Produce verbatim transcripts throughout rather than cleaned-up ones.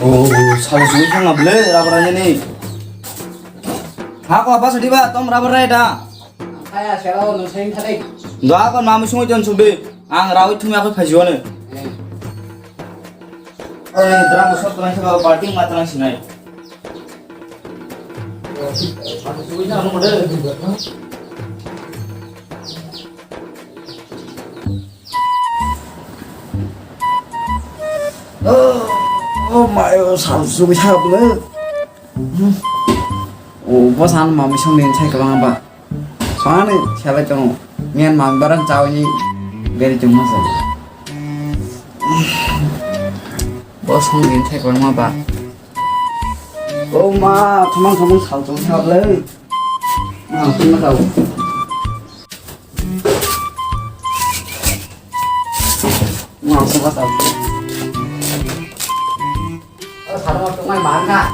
Oh, sal sui thang able rubber ani ni. Ha ko apa sadi ba tom rubber rai da. Kaya sela no sing thari. Da ko mami sungui jon sudi. Ang rawi thumi ako phai juane. Eh. Oi, drum shot ko nang sila parking matang sinai. Oh, oh, mayo, sal sugwi thangkha bwle. Hmm. Oh, bo san mami song din sai kwbang ba. Sani sala chong. Mian mami barang chawi ni beri chong masa. Bo song din sai kwbang ba. Oh ma, thamang thamang sal sugwi thangkha bwle. Ma, thamang thamang. Nang suka tau. Oh, sarung tungai mana?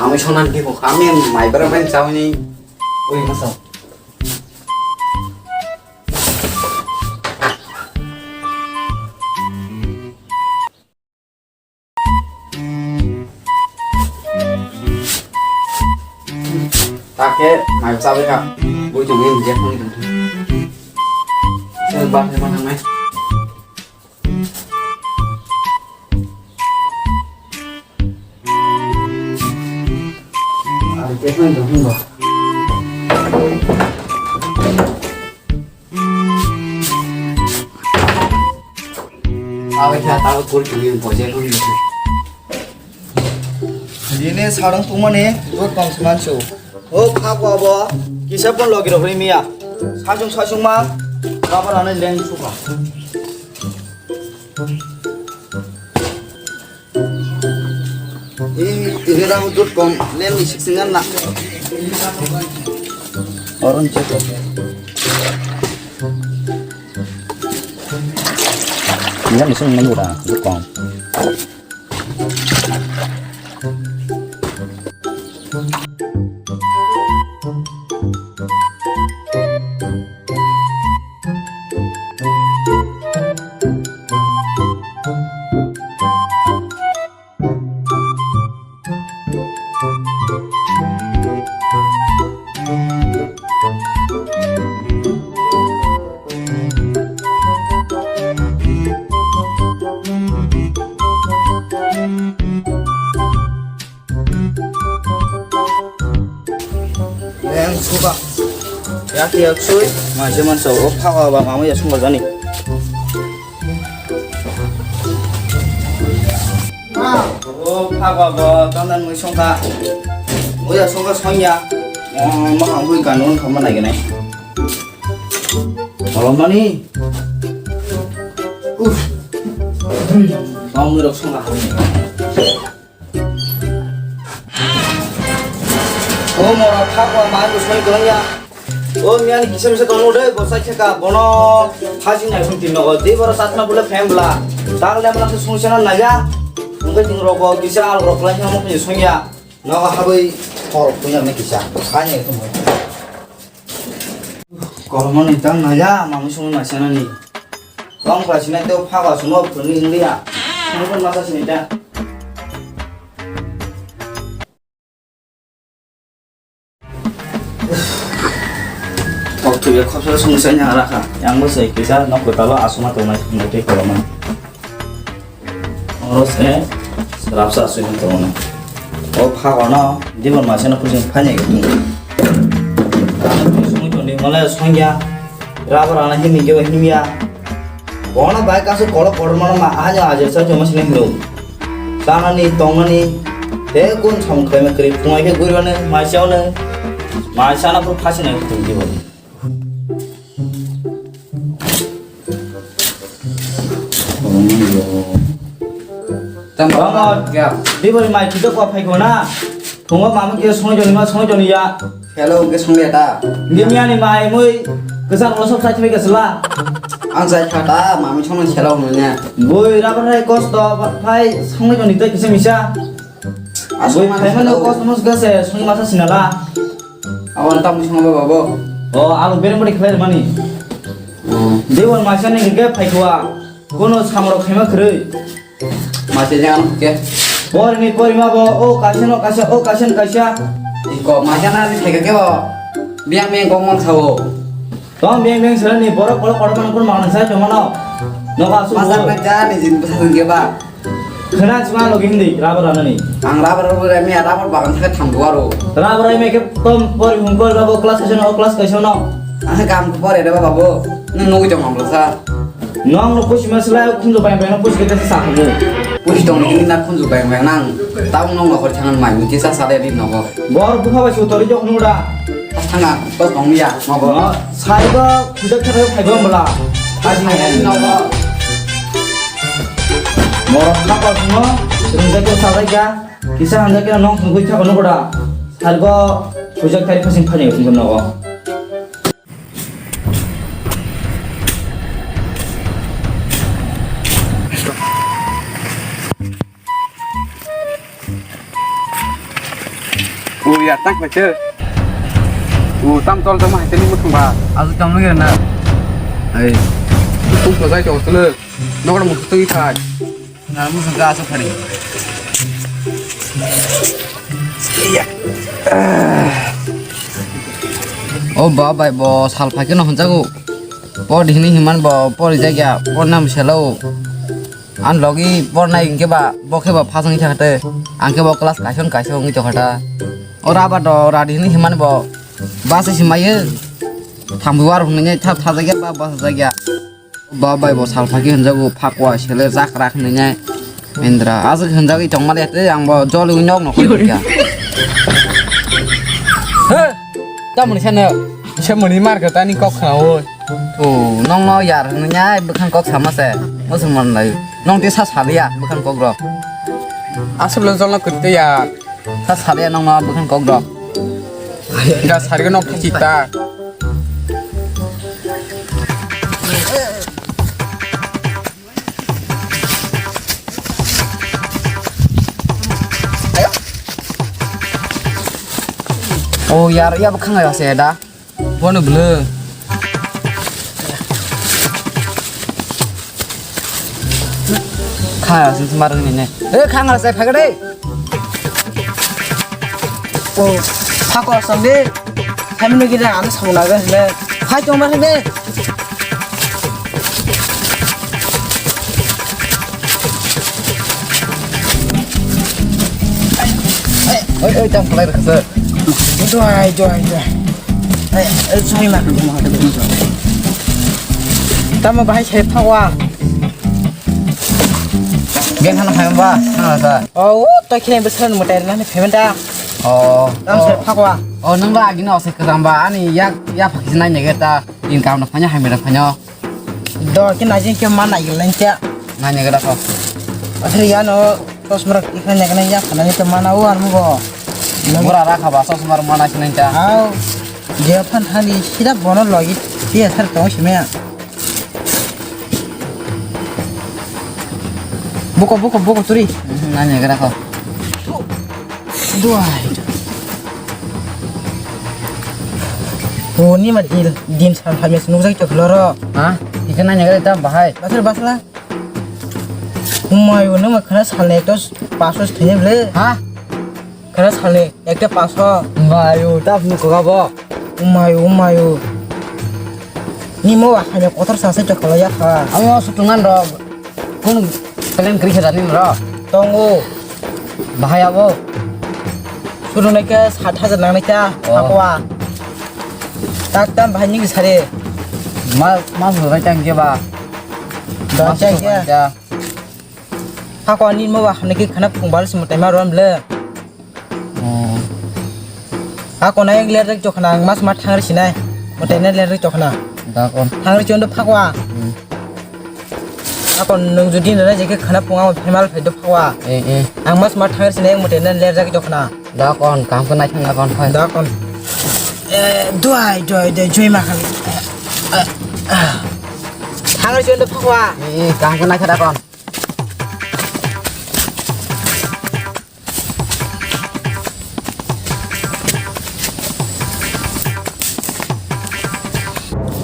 Mami sonan di ko kami mai bara main chawni. Ui masa. Take mai chawi ka. Bui tong ni je phone tong. Sel ba ne ma nang nai. Ari ke phone tong ba. Awe kha tawe kul kuli bo je lung ni. Dini sarung tungmani dot kong se mansu. O kha ko abo kisa pon logi rok ri miya. Sasung sasung ma kabar ane leng suka. Ini, ini rambut dot com, lem isi singan nak. Orang cakap. Ini kan bisa main udah, dot com. Leng suka. Yak yak sui. Maise mansa o phaga ba mama ya sungba jani. O phaga ba kandan mui songka. Mui ya songka songya. Mo mo hang hui kanun thoma nai ganai. Tolomani. Uf. Tong mui rok songka hamni. O mora phak wa mai bo soi kwlangya. O miyani kisa misa tongmo de bo sai kheka bono hajing nai phung tin nogo de boro satna bole phem bla. Dal le mala sung sena naja. Ungke ting rogo kisa al rok lai mo phung songya. Nogo haboi hor phung ya me kisa. Kanya itu mo. Kolomani tang naja mami sung na sena ni. Tong kla sinai to phak wa sumo phung ni india. Sung kon masa sinai ta. Kok thuya khopsa sungsai nya rakha. Yang bo se kisa nok kwtalo asuma tongnai thumnai tei kwbangma. Oro se rapsa asui tongo. O pha ono dibon masa no kuching phanya ke tung. Sungwi tongdi mole songya. Rubber ana himni ke himya. Bono bai kasu kolok kotor mano ma, ahanya ajer sa joma sini hino. Sanani, tongani, te kun song khlai ma kri, phungai ke guri bani, mai siaone, mai sana pur phasi nai kutung jibo. Rama, ya. Dibori mai kito ko phai ko na. Thungo mama kito songoi joni ma songoi joni ya. Hello, ke songoi ta. Dimiya ni mai mui kesan ulo sok sai ka sela. Ang sai kha ta, mami songoi sela no nya. Boi rabar hai kos to phai songoi joni ta kisa misa. Asai boi mani phai mano sela. Kos mos gase songoi masa sinala. Awan tam songoi babo. O, alo bere mori khlai mani. Hmm. Dibori mai sani ke phai ko a. Kono samrok khaima kwrwi. Mase jang ke. Porni porima bo o kaisa no kaisa o kaisa no kaisa. Iko mase na ni theke ke bo. Biang biang kong mang sao. Tong biang biang sera ni borok borok kotor kono kono mang sa choma no. No ka su. Masa na ja ni jin bwsa ke ba. Khena chuma logi hindi rabar anani. Ang rabar rabar mi rabar bagan thake thambu aro. Rabar ai me ke tom pori hungkol rabo class kaisa no class kaisa no. Ang kam pore de babo. Nung nugui tong ang sa. Nong no pusi ma sila khunju bai bai no pusi kita sa khamu. Pusi tong ni na khunju bai bai nang. Tau nong no khor changan mai miti sa sa de ri no go. Bor bukha bai su tori jok nuda. Thanga to tong ya no go. No, sai go khujak thara phai go bla. Thai no go. Morok khapa no, rung jai ko sa jai ga. Kisa hanja khe nong thungkhui thakano koda. Sargo pujak tari phasing phani thungkha nogo. O ya tak bacha. O tam tol tam hai tani muthung ba. Azu tam lagi na. Ai. Tung ko jai to tele. Nokra muthung thai. Nang musung ka asuk phari. Iya. O ba bai bo sal phai khe no hwnjago. Por hini himan bo por rijak ya, por nam selo. An logi por nai hwnkhe ba, bo khe ba phasang thakte. Ang khe bo class kaisong kaisong wngwi tokha ta. O raba do radi hini himan bo bus se mayo. Thambu war hwnwi thap thajak ya ba bus jak ya. Ba bai bo sal phaki hwnjago, phakwa sele jak rak hwnwi nai. Indra, aswk hwnjagwi tongmani tei ang bo jolwi nok nok kha. He, tamoni sano, se muni mar kha tani kok khna o. O, nong no yar hwnwi nai bwkhang kok sama se. Musulman lai. Nong te sa saliya bwkhang kok rok. Aswk lo jolno kwrwi ya. Sa saliya nong no bwkhang kok rok. Ga sarga nok chita. O yar ya bwkhang ya se da. Bono bwle. Kha sing sing marang ni ne. Eh, kha ngal sai phagade. O, phako sam de. Kami no gida ano sang na ga ne. Phai tong ma de. Oi, oi, tam kalai rasa. Doi, doi, doi. Ai, ai, sorry, ma. Tamo bahai sai phawa. Gen hana phai ba, hana sa. Oh, to khe besar no mutai na payment ta. Oh. Tam sai phawa. Oh, nang ba agino se kram ba, ani ya, ya phakis nai ne ta. In kam na phanya hai me phanya. Do ke na jin ke ma na gil nang kya. Na ne ga ko. Akhir ya no. Tos mrak ikhna nyakna ya khana ni te mana o armu go. Bura rakha ba sos mar mana sinai ta. Hau. Je phan thani sida bono logi tiya sar tong sime ya. Buko, buko, buko turi. Nanya gara ko. Duai. Bo ni ma dil, dim san phamis nukjak to loro. Ha? Ikhna nanya gara ta bahai. Basar basla. Umayo, nang ma khana salni ekta paso thani ble. Ha? Khana salni ekta paso. Umayo, ta phunu koga bo. Umayo, umayo. Ni mo wa khanya kotor sa se chokla ya kha. Amo sutungan ro. Kun kalen kri khada ni ro. Tongo. Bahai abo. Sutunai ke sat hajar nangnai ta. Oh. Hakwa. Tak tam bahai ni sare. Ma, ma surai tang ke ba. Da chai ke. Hakwa ni mo ba hamne ki khana phung bal sum tai ma ron ble. Oh. Hakwa na ek ler rek jokhana ang mas ma thang ri sinai. Mo tai na ler rek jokhana. Da kon. Thang ri chondo phakwa. Hmm. Akon nwng jodi nana jeke khana punga mo phemal phai do phawa. Eh, eh. Ang mas ma thanger sine mute nan ler jagi do khana. Da kon, kam ko nai thang da kon phai. Da kon. Eh, duai, duai, duai, joi ma khali. Thanger sine do phawa. Eh, eh, kam ko nai kha da kon.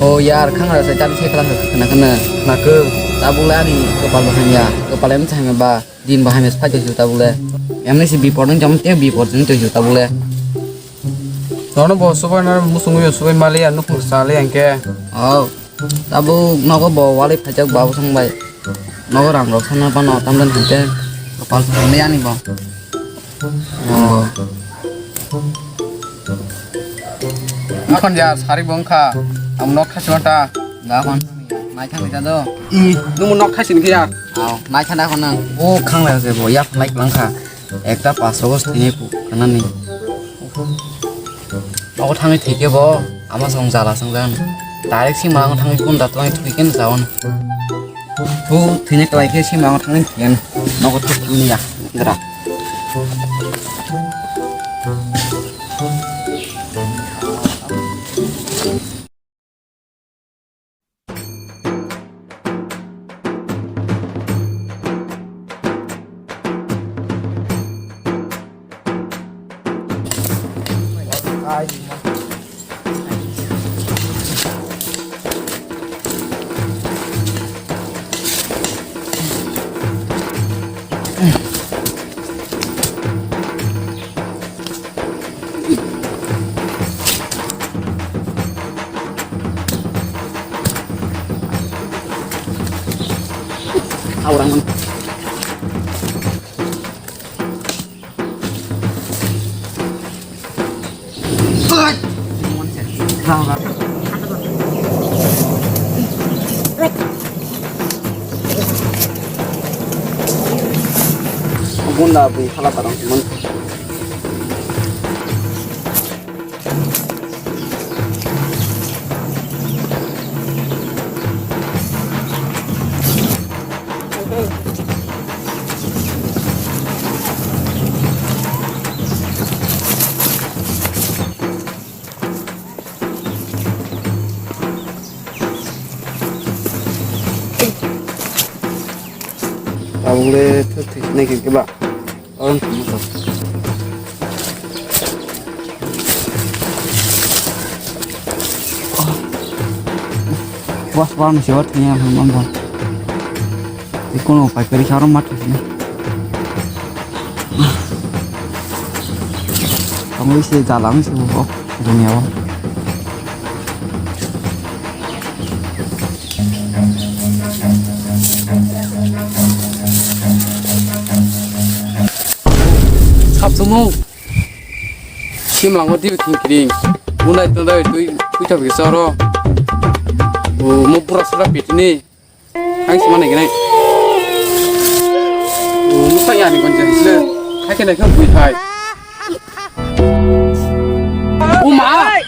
O yar, khang rasa cari saya kelas kena kena. Nak ke? Tabuk le ani kepal bahaya, kepal em cahaya ba, din bahaya sepai tujuh tabuk le. Em ni si bipor ni jam tiap bipor ni tujuh tabuk le. Nono bo subai na musung yo subai mali anu pung sale angke. Oh. Tabuk nogo bo walai phaijak babu song bai. Nogo rang rok sana pano tamdan hinte. Kepal thangli ani bo. Oh. Akhon ya sari bongkha. Am nok khasi mata. Da kon. Mai thang ta do. I, numu nok khasi ni ya. Au, mai thang da kon nang. O khang la se bo ya mai langkha. Ekta pas rogo thwinai ku kanani. Nogo thangwi thwikhe bo ama song jala songjan. Direct sima ang thangwi kunda twlangwi thwikhe no jaon. Thu thwinai kwlai khe sima ang thangwi thwikhe nogo thwk thangni ya. Dra. Bunda bui hala parang teman. Tabuk le thwk thwk nai khe ba. Oro wngkha motor. Bus ban se ot ni ang man ban. Ikono paipari kha oro mat ni. Ang wi se jalang se bo dunia o. Sap sumu. Simlango dibi thung kiring. Munai tundai tui tui thabi soro. Bo mo pura sura pitini. Ang sima nai ginai. Bo mo tang yani kon jeng sile. Hai kene kan bui hai. Uma!